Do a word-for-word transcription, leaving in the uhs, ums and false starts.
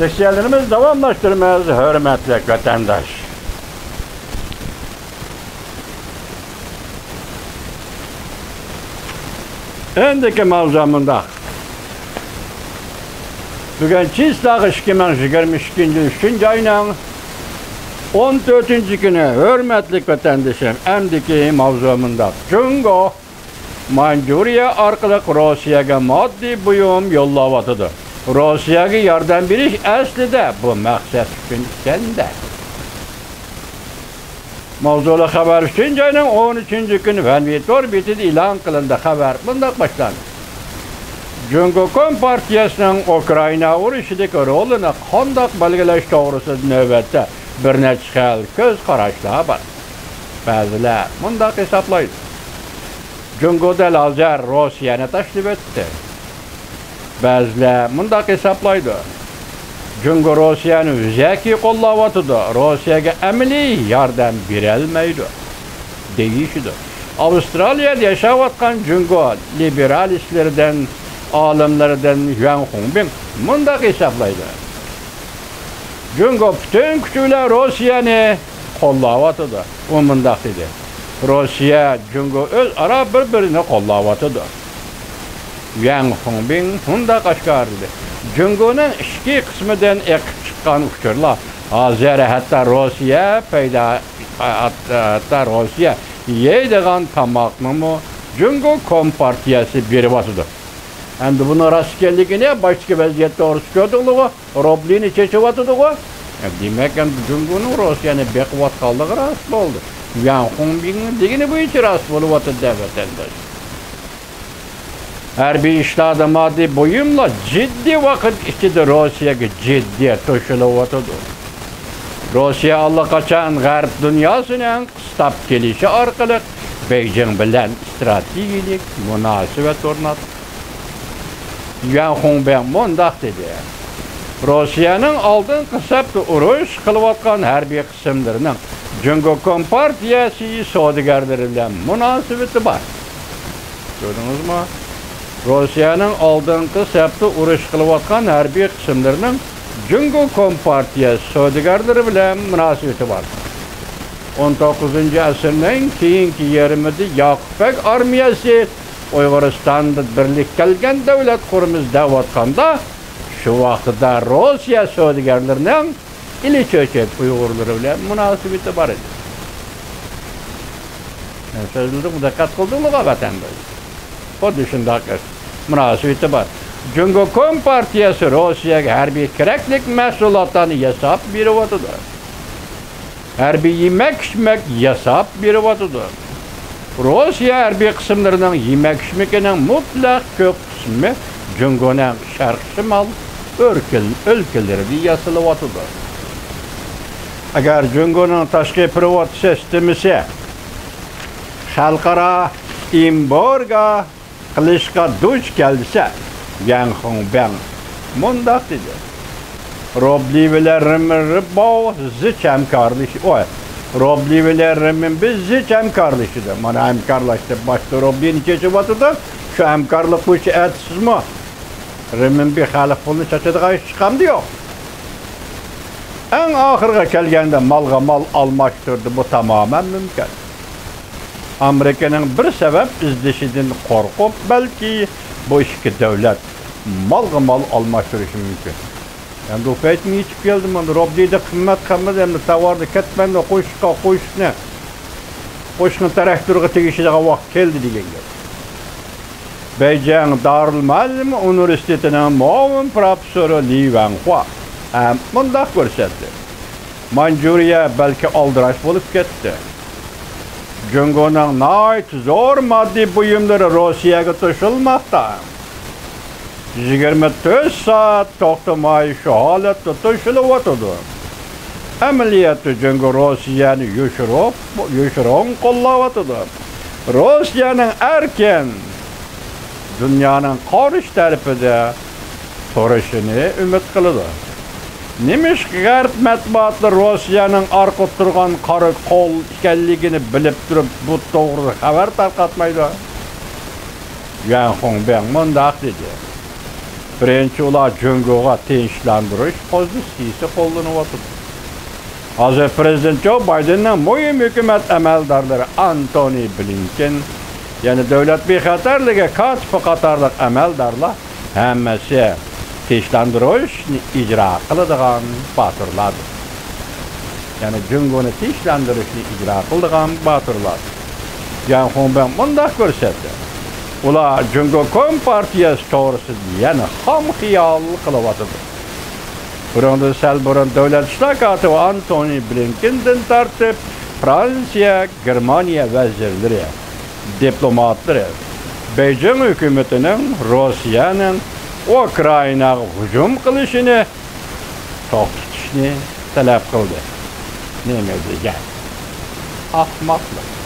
سېسسىيەلىرىمىز داۋاملاشتۇرىمىز، ھۆرمەتلىك ۋەتەنداش. ئەمدىكى ماۋزۇ مۇنداق. بۈگۈن چىسلاغ ئىككى مىڭ يىگىرمە ئىككىنچى يىل ئۈچىنچى ئاينىڭ ئون تۆتىنچى كۈنى، ھۆرمەتلىك ۋەتەندىشىم. ئەمدىكى ماۋزۇ مۇنداق. جۇڭگو مانجۇرىيە ئارقىلىق روسىيەگە ماددىي بۇيۇم يوللاۋاتىدۇ. روسىيەگە ياردەم بېرىش ئەسلىدە بۇ مەقسەت ئۈچۈن ئىكەن-دە. ماۋزۇلۇق خەۋەر ئۈچىنچى ئاينىڭ ئون ئۈچىنچى كۈنى فەنۋى تور بېتىدە ئېلان قىلىندى. خەۋەر مۇنداق باشلاندى. جۇڭگو كومپارتىيەسىنىڭ ئۇكرائىنا ئۇرۇشىدىكى رولىنى قانداق بەلگىلەش توغرىسىدا نۆۋەتتە بىر نەچچە خىل كۆز قاراشلار بار. بەزىلەر مۇنداق ھېسابلايدۇ. جۇڭگو دەل ھازىر روسىيەنى تاشلىۋەتتى. بەزىلەر مۇنداق ھېسابلايدۇ. جۇڭگو روسىيەنى يۈزەكى قوللاۋاتىدۇ، روسىيەگە ئەمەلىي ياردەم بېرەلمەيدۇ، دېيىشىدۇ. ئاۋسترالىيەدە ياشاۋاتقان جۇڭگو لىبېرالىستلىرىدىن، ئالىملىرىدىن يۈەن خۇڭبىڭ مۇنداق ھېسابلايدۇ. جۇڭگو پۈتۈن كۈچى بىلەن روسىيەنى قوللاۋاتىدۇ. ئۇ مۇنداق دېدى، روسىيە، جۇڭگو ئۆزئارا بىر-بىرىنى قوللاۋاتىدۇ. يۈەن خۇڭبىڭ مۇنداق ئاشكارىلىدى، جۇڭگونىڭ ئىچكى قىسمىدىن ئېقىپ چىققان ئۇچۇرلار ھازىر ھەتتا روسىيە پەيدا، ھەتتا روسىيە يەيدىغان تاماقنىمۇ جۇڭگو كومپارتىيەسى بېرىۋاتىدۇ. ئەمدى بۇنىڭ راست ئىكەنلىكىنى باشتىكى ۋەزىيەتتە توغرىسى كۆردۈڭلىغۇ؟ روبلىنى چېچىۋاتىدىغۇ؟ دېمەك، ئەمدى جۇڭگونىڭ روسىيەنى بېقىۋاتقانلىقى راست بولدى. يۈەن خۇڭبىڭنىڭ دېگىنى بويىچە راست بولۇۋاتىدۇ، ۋەتەنداش. ھەربىي ئىشلاردا ماددىي بۇيۇملار جىددىي ۋاقىت ئىچىدە روسىيەگە جىددىي توشۇلۇۋاتىدۇ. روسىيە ئاللىقاچان غەرب دۇنياسىنىڭ قىستاپ كېلىشى ئارقىلىق بېيجىڭ بىلەن ئىستراتېگىيەلىك مۇناسىۋەت ئورناتتى. يۈەن خۇڭبىڭ مۇنداق دېدى، روسىيەنىڭ ئالدىنقى سەپتە ئۇرۇش قىلىۋاتقان ھەربىي قىسىملىرىنىڭ جۇڭگو كومپارتىيەسى سودىگەرلىرى بىلەن مۇناسىۋىتى بار. كۆردىڭىزمۇ؟ روسىيەنىڭ ئالدىنقى سەپتە ئۇرۇش قىلىۋاتقان ھەربىي قىسىملىرىنىڭ جۇڭگو كومپارتىيەسى سودىگەرلىرى بىلەن مۇناسىۋىتى بار. ئون توققۇزىنچى ئەسىرنىڭ كېيىنكى يېرىمىدا ياقۇپ بەگ ئارمىيەسى ئۇيغۇرىستاندا بىرلىككە كەلگەن دۆلەت قۇرىمىز دەۋاتقاندا، شۇ ۋاقتىدا روسىيە سودىگەرلىرىنىڭ ئىلى چۆچەك ئۇيغۇرلىرى بىلەن مۇناسىۋىتى بار ئىدى. مەن سۆزلىدىم، دىققەت قىلدىڭلىغۇ، ۋەتەنداش؟ خۇددى شۇنداق مۇناسىۋىتى بار. جۇڭگو كومپارتىيەسى روسىيەگە ھەربىي كېرەكلىك مەھسۇلاتلارنى ياساپ بېرىۋاتىدۇ. ھەربىي يېمەك-ئىچمەك ياساپ بېرىۋاتىدۇ. روسىيە ھەربىي قىسىملىرىنىڭ يېمەك-ئىچمىكىنىڭ مۇتلەق كۆپ قىسمى جۇڭگونىڭ شەرقىي شىمال ئۆلكە-، ئۆلكىلىرىدە ياسىلىۋاتىدۇ. ئەگەر جۇڭگونىڭ تاشقى پېرېۋوت سىستېمىسى خەلقئارا ئېمبارگو قىلىشقا دۇچ كەلسە، يەن خۇڭبېڭ مۇنداق دېدى، روبلى بىلەن رېمىنبى زىچ ھەمكارلىشى، ئوي، روبلى بىلەن رېمىنبى زىچ ھەمكارلىشىدۇ. مانا ھەمكارلاشتى، باشتا روبلىنى چېچىۋاتىدۇ، شۇ ھەمكارلىق بويىچە ئەتىسىزمۇ؟ رېمىنبى خەلق پۇلىنى چاچىدىغان ئىش چىقامدۇ يوق؟ ئەڭ ئاخىرىغا كەلگەندە مالغا مال ئالماشتۇردى، بۇ تامامەن مۇمكىن. ئامېرىكىنىڭ بىر سەۋەب ئىزدىشىدىن قورقۇپ، بەلكى بۇ ئىككى دۆلەت مالغا مال ئالماشتۇرۇشى مۇمكىن. ئەمدى ئۇ پەيتمۇ يېتىپ كەلدى، مانا روبلىدا قىممەت قالمىدى، ئەمدى تاۋارنى كەتمەندە قوشۇشقا، قوشۇشنى، قوشنا تراكتورغا تېگىشىدىغان ۋاقىت كەلدى دېگەن گەپ. بېيجىڭ دارۇلمۇئەللىم ئۇنىۋېرسىتېتىنىڭ مۇئاۋىن پروفېسسورى لى ۋەنخۇا ھەم مۇنداق كۆرسەتتى، مانجۇرىيە بەلكى ئالدىراش بولۇپ كەتتى. جۇڭگونىڭ ناھايىتى زور ماددىي بۇيۇملىرى روسىيەگە توشۇلماقتا. يىگىرمە تۆت سائەت توختىماي شۇ ھالەتتە توشۇلۇۋاتىدۇ. ئەمەلىيەتتە جۇڭگو روسىيەنى يوشۇرۇپ، يوشۇرۇن قوللاۋاتىدۇ. روسىيەنىڭ ئەركىن دۇنيانىڭ قارشى تەرىپىدە تۇرۇشىنى ئۈمىد قىلىدۇ. نېمىشقا غەرب مەتبۇئاتلىرى روسىيەنىڭ ئارقىدا تۇرغان قارا قول ئىكەنلىكىنى بىلىپ تۇرۇپ، بۇ توغرىدا خەۋەر تارقاتمايدۇ؟ يۈەن خۇڭبېڭ مۇنداق دېدى، بىرىنچى، ئۇلار جۇڭگوغا تىنچلاندۇرۇش پوزىتسىيىسى قوللىنىۋاتىدۇ. ھازىر پىرېزىدېنت جو بايدېننىڭ مۇھىم ھۆكۈمەت ئەمەلدارلىرى ئانتونى بلىنكېن، يەنە دۆلەت بىخەتەرلىكى كاتىپى قاتارلىق ئەمەلدارلار ھەممىسى تىنچلاندۇرۇشنى ئىجرا قىلىدىغان باتۇرلاردۇر. يەنى جۇڭگونى تىنچلاندۇرۇشنى ئىجرا قىلىدىغان باتۇرلاردۇر. جياڭ خۇڭبېڭ مۇنداق كۆرسەتتى: ئۇلار جۇڭگو كومپارتىيەسى توغرىسىدا يەنە خام خىيال قىلىۋاتىدۇ. بۇنىڭدىن سەل بۇرۇن دۆلەت ئىشلار كاتىپى ئانتونى بلىنكېندىن تارتىپ، فرانسىيە، گېرمانىيە ۋەزىرلىرى، دىپلوماتلىرى بېيجىڭ ھۆكۈمىتىنىڭ روسىيەنىڭ ئۇكرائىناغا ھۇجۇم قىلىشىنى توختىتىشنى تەلەپ قىلدى. نېمە دېگەن ئەخمەقلىق!